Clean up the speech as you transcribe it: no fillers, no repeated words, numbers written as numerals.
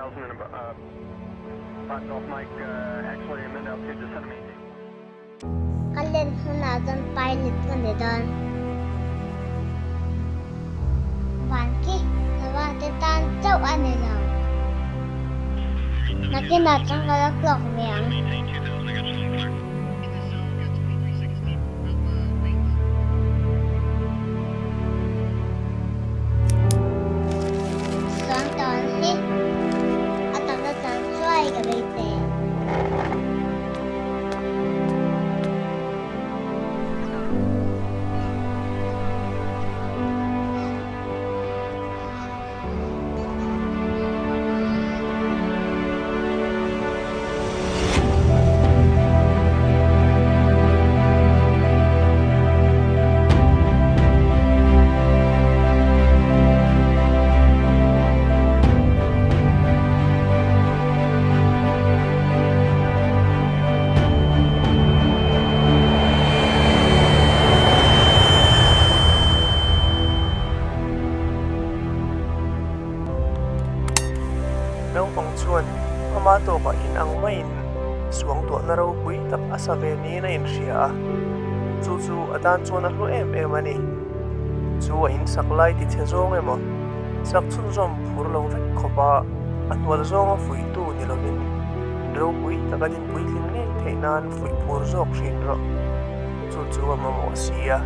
Ka len hunah chuan pilot ka ni dawn. Van khi sava te tan chauh a ni lo. Nakinah chuan ka la hlawk ve ang. Chuan tawn hi a takna chuan chuai ka bei che. Naupang chuan ama tawkah in ang maiin suangtuahna ropui tak a sa ve niin a inhria a, chu chu a tan chuan a hlu em em a ni. Chu a insak lai tichhe zawng emaw, sak chhunzawm phur lo vek khawp a, a hnual zawnga fuihtu ni lovin ropui taka din puitling ngei theih nan fuih phur zawk hrin rawh. Chu chu a mamawh si a.